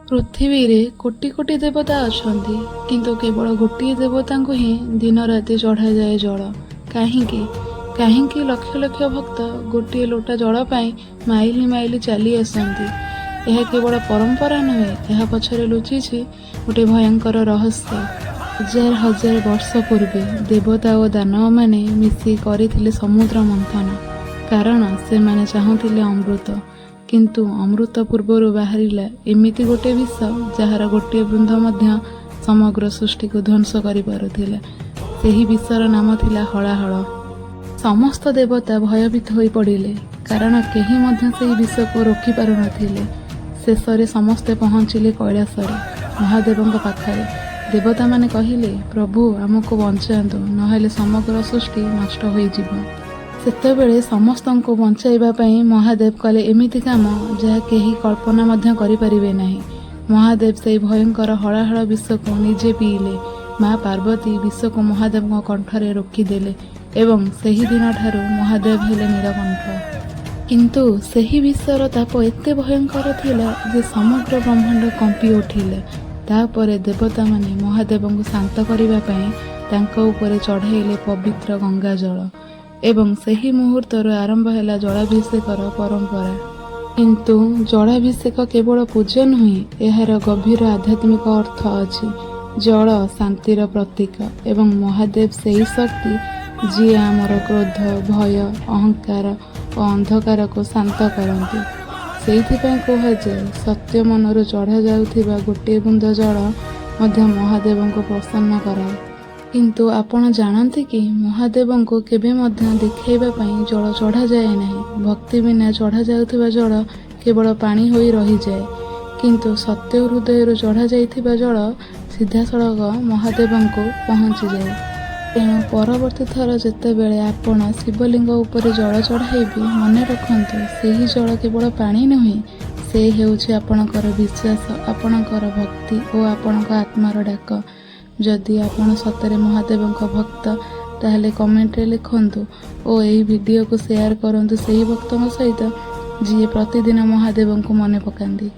ପୃଥିବୀରେ କୋଟି କୋଟି ଦେବତା ଅଛନ୍ତି, କିନ୍ତୁ କେବଳ ଗୋଟିଏ ଦେବତାଙ୍କୁ ହିଁ ଦିନରାତି ଚଢ଼ାଯାଏ ଜଳ। କାହିଁକି? କାହିଁକି ଲକ୍ଷ ଲକ୍ଷ ଭକ୍ତ ଗୋଟିଏ ଲୋଟା ଜଳ ପାଇଁ ମାଇଲ ମାଇଲ ଚାଲି ଆସନ୍ତି? ଏହା କେବଳ ପରମ୍ପରା ନୁହେଁ, ଏହା ପଛରେ ଲୁଚିଛି ଗୋଟିଏ ଭୟଙ୍କର ରହସ୍ୟ। ହଜାର ହଜାର ବର୍ଷ ପୂର୍ବେ ଦେବତା ଓ ଦାନବମାନେ ମିଶି କରିଥିଲେ ସମୁଦ୍ର ମନ୍ଥନ। କାରଣ ସେମାନେ ଚାହୁଁଥିଲେ ଅମୃତ। କିନ୍ତୁ ଅମୃତ ପୂର୍ବରୁ ବାହାରିଲା ଏମିତି ଗୋଟେ ବିଷ, ଯାହାର ଗୋଟିଏ ବୁନ୍ଦ ମଧ୍ୟ ସମଗ୍ର ସୃଷ୍ଟିକୁ ଧ୍ୱଂସ କରିପାରୁଥିଲା। ସେହି ବିଷର ନାମ ଥିଲା ହଳାହଳ। ସମସ୍ତ ଦେବତା ଭୟଭୀତ ହୋଇପଡ଼ିଲେ, କାରଣ କେହି ମଧ୍ୟ ସେହି ବିଷକୁ ରୋକି ପାରୁନଥିଲେ। ଶେଷରେ ସମସ୍ତେ ପହଞ୍ଚିଲେ କୈଳାସରେ ମହାଦେବଙ୍କ ପାଖରେ। ଦେବତାମାନେ କହିଲେ, "ପ୍ରଭୁ, ଆମକୁ ବଞ୍ଚାନ୍ତୁ, ନହେଲେ ସମଗ୍ର ସୃଷ୍ଟି ନଷ୍ଟ ହୋଇଯିବ।" ସେତେବେଳେ ସମସ୍ତଙ୍କୁ ବଞ୍ଚାଇବା ପାଇଁ ମହାଦେବ କଲେ ଏମିତି କାମ, ଯାହା କେହି କଳ୍ପନା ମଧ୍ୟ କରିପାରିବେ ନାହିଁ। ମହାଦେବ ସେହି ଭୟଙ୍କର ହଳାହଳ ବିଷକୁ ନିଜେ ପିଇଲେ। ମା ପାର୍ବତୀ ବିଷକୁ ମହାଦେବଙ୍କ କଣ୍ଠରେ ରୋକିଦେଲେ ଏବଂ ସେହି ଦିନଠାରୁ ମହାଦେବ ହେଲେ ନୀଳକଣ୍ଠ। କିନ୍ତୁ ସେହି ବିଷର ତାପ ଏତେ ଭୟଙ୍କର ଥିଲା ଯେ ସମଗ୍ର ବ୍ରହ୍ମାଣ୍ଡ କମ୍ପି ଉଠିଲା। ତାପରେ ଦେବତାମାନେ ମହାଦେବଙ୍କୁ ଶାନ୍ତ କରିବା ପାଇଁ ତାଙ୍କ ଉପରେ ଚଢ଼ାଇଲେ ପବିତ୍ର ଗଙ୍ଗାଜଳ ଏବଂ ସେହି ମୁହୂର୍ତ୍ତରୁ ଆରମ୍ଭ ହେଲା ଜଳାଭିଷେକର ପରମ୍ପରା। କିନ୍ତୁ ଜଳାଭିଷେକ କେବଳ ପୂଜା ନୁହେଁ, ଏହାର ଗଭୀର ଆଧ୍ୟାତ୍ମିକ ଅର୍ଥ ଅଛି। ଜଳ ଶାନ୍ତିର ପ୍ରତୀକ ଏବଂ ମହାଦେବ ସେହି ଶକ୍ତି, ଯିଏ ଆମର କ୍ରୋଧ, ଭୟ, ଅହଙ୍କାର ଓ ଅନ୍ଧକାରକୁ ଶାନ୍ତ କରନ୍ତି। ସେଇଥିପାଇଁ କୁହାଯାଏ, ସତ୍ୟ ମନରୁ ଚଢ଼ାଯାଉଥିବା ଗୋଟିଏ ବୁନ୍ଦ ଜଳ ମଧ୍ୟ ମହାଦେବଙ୍କୁ ପ୍ରସନ୍ନ କରାଏ। କିନ୍ତୁ ଆପଣ ଜାଣନ୍ତି କି, ମହାଦେବଙ୍କୁ କେବେ ମଧ୍ୟ ଦେଖାଇବା ପାଇଁ ଜଳ ଚଢ଼ାଯାଏ ନାହିଁ। ଭକ୍ତି ବିନା ଚଢ଼ାଯାଉଥିବା ଜଳ କେବଳ ପାଣି ହୋଇ ରହିଯାଏ, କିନ୍ତୁ ସତ୍ୟ ହୃଦୟରୁ ଚଢ଼ାଯାଇଥିବା ଜଳ ସିଧାସଳଖ ମହାଦେବଙ୍କୁ ପହଞ୍ଚିଯାଏ। ତେଣୁ ପରବର୍ତ୍ତୀ ଥର ଯେତେବେଳେ ଆପଣ ଶିବଲିଙ୍ଗ ଉପରେ ଜଳ ଚଢ଼ାଇବେ, ମନେ ରଖନ୍ତୁ, ସେହି ଜଳ କେବଳ ପାଣି ନୁହେଁ, ସେ ହେଉଛି ଆପଣଙ୍କର ବିଶ୍ୱାସ, ଆପଣଙ୍କର ଭକ୍ତି ଓ ଆପଣଙ୍କ ଆତ୍ମାର ଡାକ। ଯଦି ଆପଣ ସତରେ ମହାଦେବଙ୍କ ଭକ୍ତ, ତାହେଲେ କମେଣ୍ଟରେ ଲେଖନ୍ତୁ ଓ ଏହି ଭିଡ଼ିଓକୁ ସେୟାର କରନ୍ତୁ ସେହି ଭକ୍ତଙ୍କ ସହିତ, ଯିଏ ପ୍ରତିଦିନ ମହାଦେବଙ୍କୁ ମନେ ପକାନ୍ତି।